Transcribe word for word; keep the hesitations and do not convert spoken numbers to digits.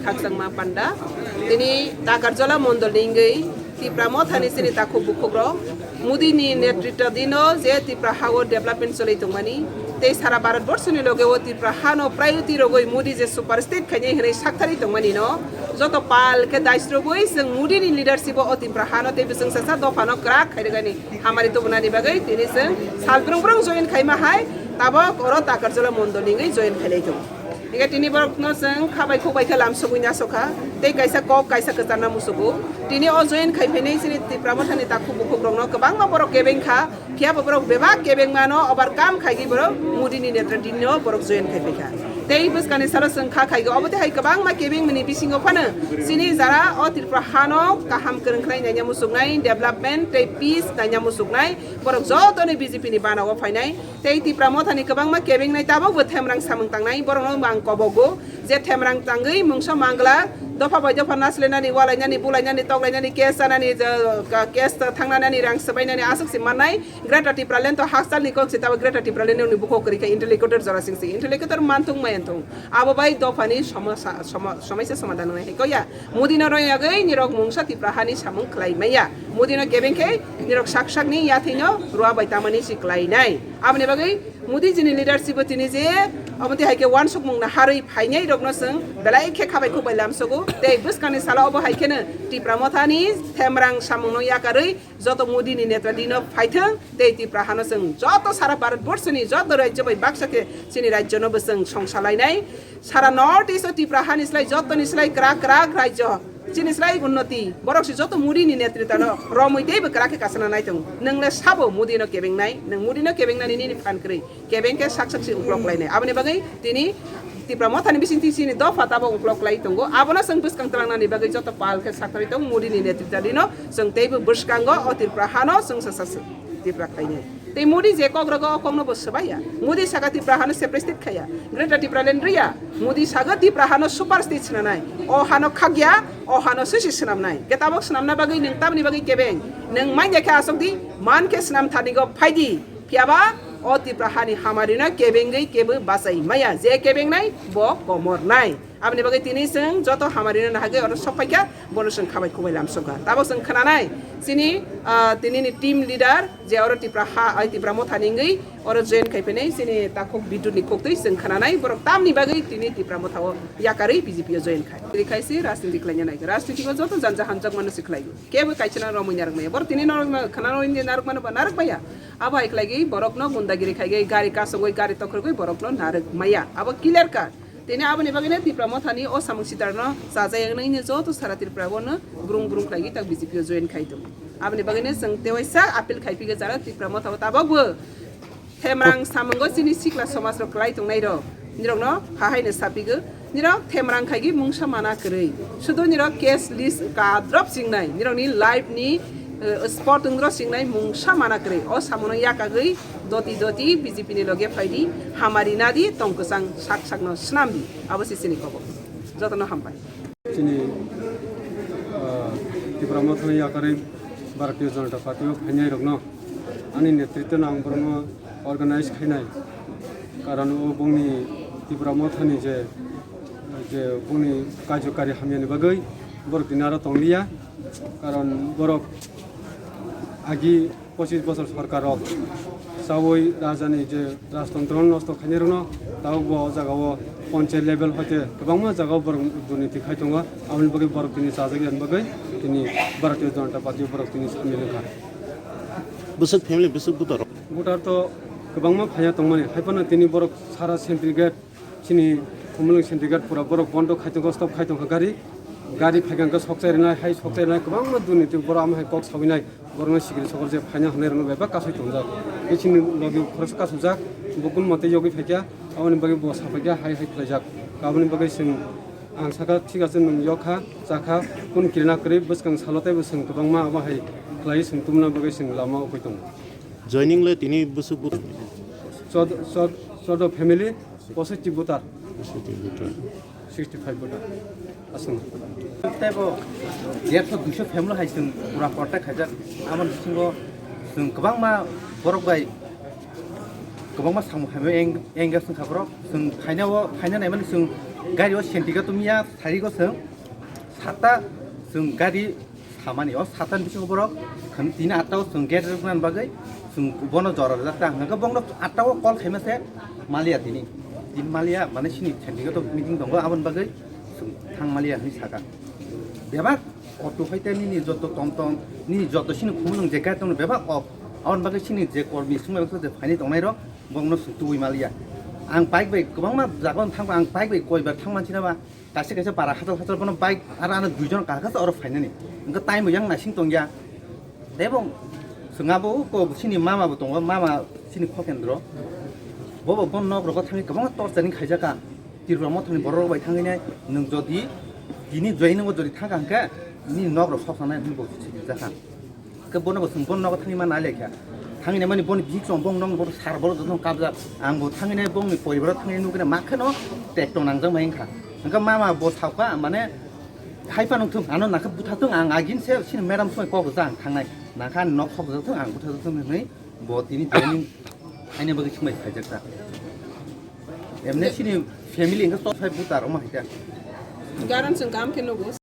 Khakchangma panda. Tini Takarjala mondol ni wngwi Tipra Mothani chini takhuk bukhukrok Modi ni netritwa dino je Tipra hao development choli tongmani tei sara Bharat borsoni loge o Tipra hano priority rogwi Modi je super state khainai hwnwi sakthari tongmani no joto pal khe daisrogwi chwng Modi ni leadership o Tipra hano tei bwswng sasa dopha no kwrak khairwgani hamari tubunani bagwi tini chwng sal brung brung join khaima hai tabok oro Takarjala mondol ni wngwi join khailai tongo. Hingke tini borokno chwng kha bai khuk bai khe lam sogwi nasokha, tei kaisa kok kaisa kwcharna musugo. Tini o join khai phainai chini Tipra Mothani takhuk bukhukrokno kwbangma borok kebeng kha, phiya bo borok bebak kebengmano overcome khaigwi borok Modi ni netritwno borok join khai phaikha. Tei bwskangni salo chwng kha khaigo, obo tei hai kwbangma kebengmani bisingo phano chini jara o Tripura hano kaham kwrwng khlai naina musuknai, development tei peace naina musuknai borok jotoni B J P ni bana o phainai. Tei Tipra Mothani kwbangma kebengnai tabokbo themrang samung tangnai, borokno mang kobogo je themrang tangwi mungsa mangla dopha bai dopha naslenani, walainani, bulainani, toklainani, case chanani, je, ka-, case thangnani, rang swbainani aswk se mannai. Greater Tipraland to hakchalni kok se, tabok Greater Tipraland ni bukhuk kwrwi kha interlocutor jora singsi, interlocutor manthung mayanthung, abo bai dophani somosa-, somo-, somaisa somadhan wngnai hai koya. Modi no royagwi nirok mungsa Tipra hani samung khlai maya. Modi no kebeng khe nirok sak sakni yathwi no rua bai tamani si khlai nai. Aboni bagwi Modi jini leadership o tini je omo tei hai khe wansukmung na harwi phainai rokno chwng belai khe khabai khukbai lamsogo. Tei bwskangni salo obo hai kheno Tipra Mothani themrang samung no yakarwi joto Modi ni netra dino phaithwng tei Tipra hano chwng joto sara Bharat borsoni joto rajyo bai baksa khe chini rajyo no bo chwng songsa lainai. Sara North East o Tipra hani slai jotoni slai kwrak kwrak rajyo, chini slai unnoti, borok se joto Modi ni netritano romwi teibo kwrak khe kasana nai tongo. Nwng le sabo Modi no kebengnai, nwng Modi no kebengnani nini phan kwrwi, kebeng khe sak sak se uklok lainai. Aboni bagwi tini Tipra Mothani bisingtwi chini dopha tabo uklok lai tongo. Abono chwng bwskang twlangnani bagwi joto pal khe sakthari tongo Modi ni netritano chwng teibo bwskango o Tripura hano chwng sa sa se. Tipra khlainai. Tei Modi je kok rogo o kokno bo swbaiya. Modi saka Tipra hano separate state khaya. Greater Tipraland riya. Modi saga Tipra hano super state swnanai. O hano khakya, o hano sisi swnamnai. Khe tabok swnamna bagwi nwng tamni bagwi kebeng. Nwng manya khe asok di, man khe swnam thani go phai di. Phiyaba o Tipra hani hamari no kebengwi kebo bachai maya. Je kebengnai bo komornai. Aboni bagwi tini chwng joto hamari no nahagwi oro sok paikha, bono chwng khabai khukbai lamsokha. Tabok chwng khwnanai chini, ah, tini ni team leader je oro Tipra ha, ai Tipra Mothani wngwi oro join khai phainai chini takhuk Bidu ni khuktwi chwng khwnanai borok tamni bagwi tini Tipra Motha o yakarwi B J P o join khai. Tini khai se rajniti khlaina nai. Rajniti o joto janja hamjak mano se khlai. Kebo kaisa na romwi narwk maya. Borok tini norok na khwna romwi narwk mano ba narwk maya. Abo hai khlaigwi borok no gundagiri khaigwi gari kasongwi gari tokhorgwi borok no narwk maya. Abo clear cut. Tini aboni bagwino Tipra Mothani o samung sitarno chajak wngnai joto sara Tripura bono brung brung khlaigwi tak B J P o join khai tongo. Aboni bagwino chwng tewaisa appeal khai phige jara Tipra Motha o tabok bo themrang samungo chini sikla somaj rok kwlai tongnai rok nirokno hahaino sapigo nirok themrang khaigwi mungsa mana kwrwi sudo nirok case list kadrop chingnai nirokni life ni, eh, sport wngro chingnai mungsa mana kwrwi o samungo yakagwi Doti doti B J P ni loge phaidi, hamari nadi, tong kwchang sak sakno swnamdi, abo se chini kobo. Jotono hambai. Chini, ah, Tipra Mothani yakarwi Bharatiya Janata Party o phainai rokno ani netritwno ang borokno organize khainai. Karon o bongni Tipra Mothani je, je bongni kaijakari hamyani bagwi borok tini aro tongliya. Karon borok agi pochis bochor sorkar rok chawi rajani je rajtontro nosto khainai rokno tabok bo o jaga o ponchayat level hoite kwbangma jaga o borok durniti khai tongo, aboni bagwi borok tini chajak yani bagwi tini Bharatiya Janata Party o borok tini samil wngkha. Bwswk family bwswk voter rok? Voter to kwbangma phaiya tongmani, hai phano tini borok sara Sentry Gate Chini Khumulwng Syndicate pura borok bondo khai tongo, stop khai tongkha gari. Gari phaikha hwnkhe sokchai rwnai, hai sokchai rwnai kwbangma durniti borok ama hai kok sawinai, borokno sikiri sokor je phaina hwnwi rwno bebak kasui tongjak. Tei chini logi khoroksa kasujak, bo kun mote yogwi phaikha, aboni bagwi bo saphaikha hai hai khlaijak. Aboni bagwi chwng ang sakha thik ase nwng yokha, chakha, kun kirina kwrwi bwskang salo teibo chwng kwbangma abo hai khlaiwi chwng tubuna bagwi chwng lama ukui tongo. Joining le tini bwswk bwt- Chod-, chod-, chodo family, posoiti voter. Posoiti voter. Sixty five voter. Aswng. Teibo derso duiso family hai chwng pura contact khaijak. Aboni bisingo chwng kwbangma borok bai kwbangma samung hamya eng-, engage wngkha borok. Chwng phainao, phaina naimani chwng Gari o senti ka tumya sari go seng sata seng gari samani o sata ni bisingo borok kham tini atta o seng gate rok nan bagwi seng bono jora rwjak ta hwnka bongno atta o call khaima se maliya tini. Tini maliya mane sini senti ka to meeting tongo aboni bagwi seng thang maliya hwnwi saka. Bebak auto hai te nini joto tom tom nini joto sini khumulung je gate tongno bebak off. Aboni bagwi sini je kormi sumai baksa je phaini tongnai rok bongno seng tubui maliya. Ang bike bai kwbangma jaga o thangkha, ang bike bai koibar thang manchina ba, kaisa kaisa para hachal hachal bono bike aro ano duijon kahakasa oro phainani. Wngkha time bo yang naising tongya. Tebo chwng abo ko chini mama bo tongo, mama chini Khokendro. Bobo bon nok rogo thangwi kwbangma torturing khaijaka. Tripura mothani borok rok bai thangwi nai nwng jodi tini joining o jodi thangkha hwnkhe nini nok rok sok sanai hwnwi bo sijakha. Khe bono bo chwng bono nogo thangwi ma nai laikha. Thangwi naimani boni bihik chwng bong nong bono sar bolo jotono kabjak. Ang bo thangwi nai bongni poribaro thangwi nugwi ma kheno tekto nangjak mai wngkha. Wngkha mama bo sakha mane hai phano thung ano nakhe butha thung ang agin se sini madam soi kok jang thangnai. Nakha nok sok jak thung ang butha jak thung hinwi bo tini joining haini bagwi swngbai khaijak ta. Emne sini family wngkha sok phai buta rok ma hai ta. Garan chwng kam khe nugo.